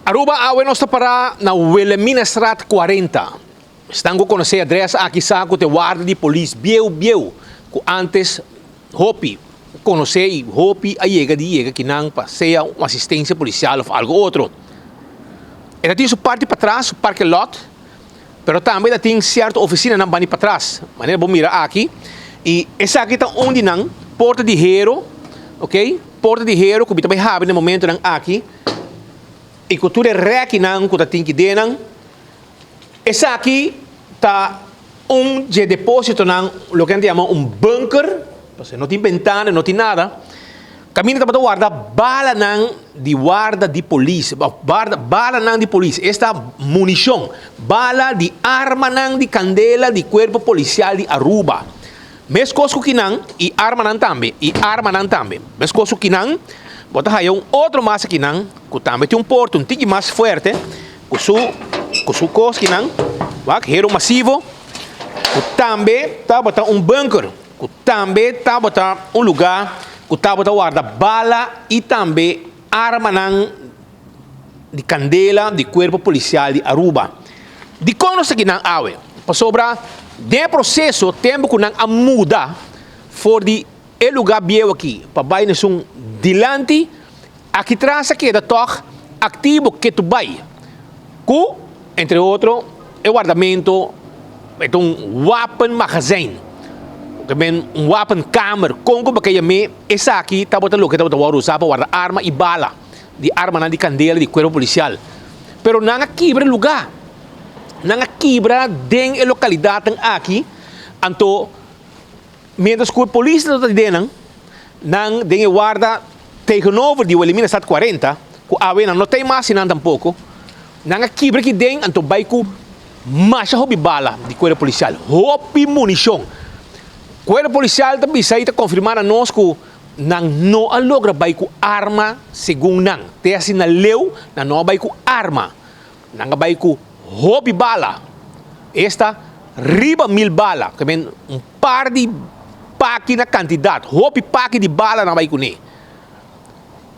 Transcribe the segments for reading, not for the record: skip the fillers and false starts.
Aruba awe nos ta para na Wilhelminastraat 40. Esnan ku konosé adres aki sa ku ta e warda di polis bieu bieu ku antes hopi konosé i hopi a yega di yega kinan pa sea un asistensia polisial òf algu otro. E ta tin su parti patras, su parke lòt, pero tambe ta tin sierto ofisinanan bani patras, manera bo mira aki, i esaki ta un di nan, porta di hero, ok, porta di hero ku mi ta bai habri na e momentonan aki, i ku tur e rèkinan ku ta tin ki den nan. Esaki ta un dje depósitonan, loke nan ta yama un bunker, pasobra no tin bentana, no tin nada. Kaminda tabata warda balanan di warda di polis, òf warda balanan di polis, esta munishon, bala di armanan di kandela di kuerpo polisial di Aruba. Meskos ku kinan i armanan tambe, i armanan tambe. Meskos ku kinan, bo ta haya un otro mas akinan ku tambe tin un porta un tiki mas fuerte ku su ku su kos kinan, wak, hero masivo, ku tambe tabata un bunker. Ku tambe tabata un lugá ku tabata warda bala i tambe armanan di kandela di kuerpo polisial di Aruba. Dikon nos ta kinan awe? Pasobra den e proseso tempu ku nan a muda for di e lugá bieu aki pa bai na esun dilanti, aki tras a keda tòg aktivo ketu bai ku entre otro e wardamentu e ta un wapenmagazijn, un wapenkamer, kon ku bo ke yam'é, esaki tabata loke tabata wòrdu usá pa warda arma i bala di armanan di kandela di kuerpo polisial. Pero nan a kibra e lugá, nan a kibra den e lokalidatnan aki, anto miéntras ku e polis tabata den nan, nan den e warda tegenover di Wilhelminastraat 40, ku awe nan no ta e mas i nan tampoko, Nan a kibra ki den anto bai ku masha hopi bala di kuerpo polisial, hopi munishon. Kuerpo polisial ta bisa i ta konfirmá na nos ku nan no a logra bai ku arma segun nan. Te asina leu nan no a bai ku arma. Nan a bai ku hopi bala, esta riba mil bala, ke men un par di paki na kantidat, hopi paki di bala nan a bai kuné.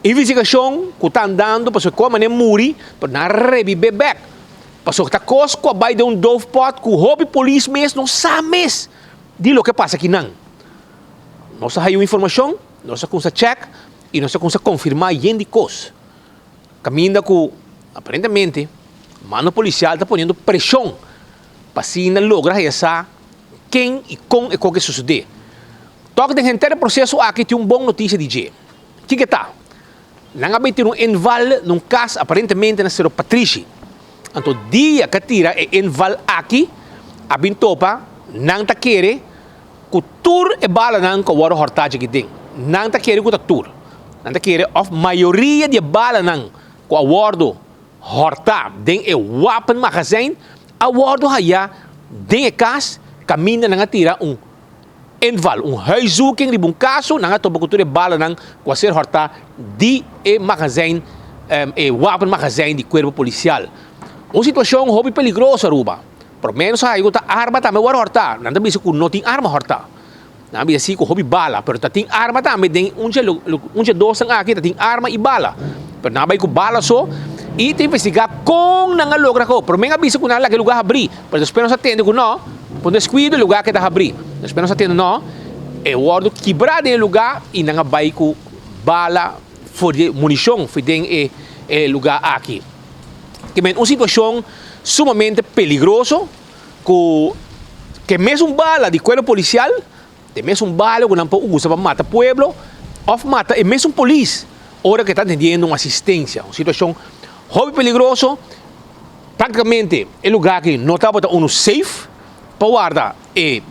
Investigashon ku ta andando pasobra ku a manera muri pero nan a rebibé bèk pasobra ta kos ku a bai den un doofpot ku hopi polis mes no sa mes di loke a pasa akinan. Nos a haya un informashon, nos a kumsa chèk i nos a kumsa konfirmá yen di kos kaminda ku aparentemente mando polisial ta poniendo preshon pa asina logra haya sa ken i kon e koke sosodé. Tòg den henter e proseso aki tin un bon notisia di dje. Kiko e ta? Nan a bai tira un inval na un kas aparentemente na Sero Patrishi. Anto dia ku a tira e inval aki a bin topa nan ta kere ku tur e balanan ku a wòrdu hòrtá dje aki den. Nan ta kere ku ta tur. Nan ta kere òf mayoria di e balanan ku a wòrdu hòrtá den e wapenmagazijn a wòrdu hayá den e kas kaminda nan a tira un Inval, un huiszoeking riba un kaso, nan a topa ku tur e balanan ku a ser hòrtá di e magazijn, e wapenmagazijn di kuerpo polisial. Un situashon hopi peligroso Aruba. Por menos a haña ku ta arma tambe wòrdu hòrtá. Nan ta bisa ku no tin arma hòrtá. Nan a bisa si ku hopi bala, pero ta tin arma tambe den un dje un dje dosnan aki ta tin arma i bala. Pero nan a bai ku bala so i ta investigá kon nan a logra ko. Promé nan a bisa ku nan a laga e lugá habrí, pero despues nos a tende ku no, por deskuido e lugá keda habrí. Despues nos a tende no, e wòrdu kibrá den e lugá i nan a bai ku bala for di munishon for den e e lugá aki. Ke men un situashon sumamente peligroso ku ke mesun bala di kuerpo polisial E mesun bala ku nan por usa pa mata pueblo òf mata e mesun polis ora ku e ta atendiendo un asistensia. Un situashon hopi peligroso. Praktikamente e lugá aki no tabata unu safe pa warda e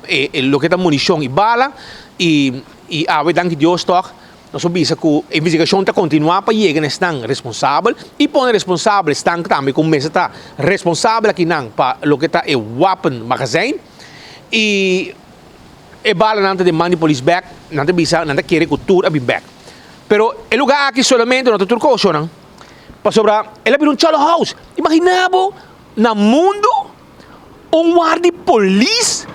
e loke ta munishon i bala i i awe danki Dios tòg nos por bisa ku e investigashon ta kontinuá pa yega na esnan responsabel i pone responsabel esnan tambe ku mester ta responsabel akinan pa loke ta e wapenmagazijn. I e balanan ta den man di polis bek, nan ta bisa, nan ta kere ku tur a bin bek. Pero e lugá aki solamente no ta tur koshonan, pasobra el a bira un cholo house. Imagina bo na mundu un ward di polis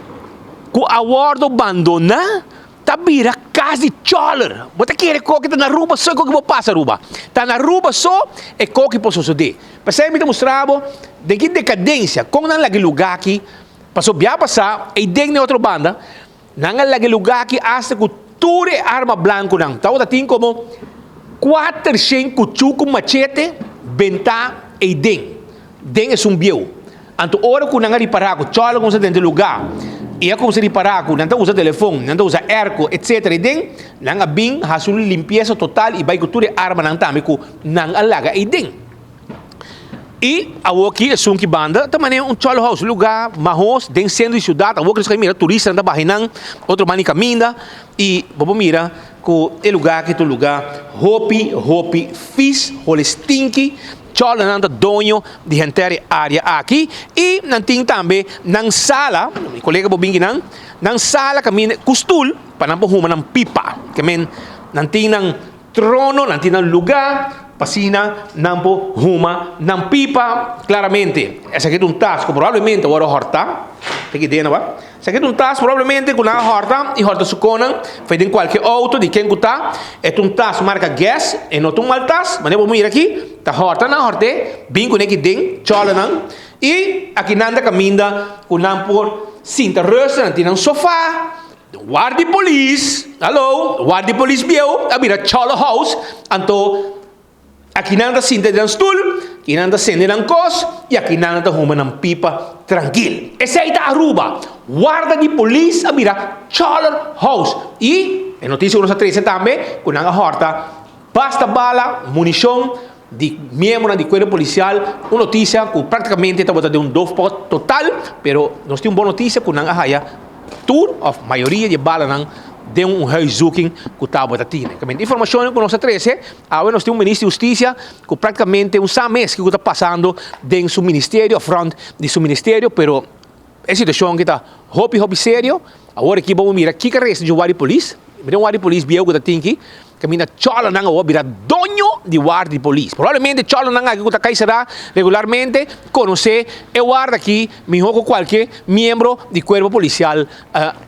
ku a wòrdu bandoná ta bira. Kas di chòler. Bo ta kere koki ta na Aruba so e koki por pasa Aruba. Ta na Aruba so e koki por sosodé. P'esei mi ta mustra bo den ki dekadensia kon nan laga e lugá aki. Pasobra bia pasá ei den den otro banda nan a laga e lugá aki asta ku tur e arma blankunan. Tabata tin komo kuatershen kuchú ku machete bentá ei den. Den esun bieu. Anto ora ku nan a ripará ku chòlò a kuminsá drenta e lugá i a kuminsá ripará ku nan ta usa telefon, nan ta usa airco, etsetera i den, nan a bin hasi un limpiesa total i bai ku tur e armanan tambe ku nan a laga ei den. I awoki esun ki banda ta manera un chòlò house, un lugá mahos den sentro di siudat. Awoki nos ka mira turistanan ta baha einan, otro banda di kaminda i bo por mira ku e lugá aki ta un lugá hopi hopi fis, holi stinki. Chòlònan ta doño di henter e área aki i nan tin tambe nan sala, mi kolega por bin kinan, nan sala kaminda ku stul pa nan por huma nan pipa. Ke men nan tin nan trono, nan tin nan lugá pa asina nan por huma nan pipa. Klaramente esaki ta un tas ku probablemente wòrdu hòrtá, ta ki idea no ba? Esaki ta un tas probablemente ku nan a hòrta i hòrta su konan for den kualke outo di ken ku ta. E ta un tas marka Guess, e no ta un mal tas, manera bo mira aki, ta hòrta nan hòrt'é, bin kuné aki den, chòla nan, i aki nan ta kaminda ku nan por sinta rùst, nan tin nan sofá, ward di polis, hallo, ward di polis bieu a bira chòla house, anto. Aki nan ta sinta den nan stul, aki nan ta sende nan kos i aki nan ta huma nan pipa trankil. Esei ta Aruba. Warda di polis a bira Choller House. I e notisia ku nos a trese tambe ku nan a hòrta basta bala, munishon di miembronan di kuerpo polisial. Un notisia ku praktikamente tabata den un doofpot total, pero nos tin un bon notisia ku nan a haya tur of mayoria di e balanan den un huiszoeking ku tabata tine. Informashonnan ku nos a trese. Awe nos tin un minister di hustisia ku praktikamente un sa mes kiko ta pasando den su ministerio of rònt di su ministerio, pero e situashon aki ta hopi hopi serio. Awor aki bo mira kiko a resta di un ward di polis. Mira un ward di polis bieu ku ta tin aki, kaminda chòlònan awor bira doño di ward di polis. Probablemente chòlònan aki ku ta kai será regularmente konosé e ward aki mihó ku kualke miembro di kuerpo polisial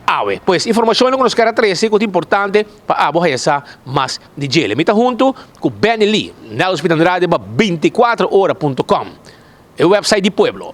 awe. Pues informashonnan ku nos ker a trese ku ta importante pa abo haya sa mas di djele. Mi ta huntu ku Benny Lee, Nelson Andrade pa 24 ora punto com, e website di pueblo.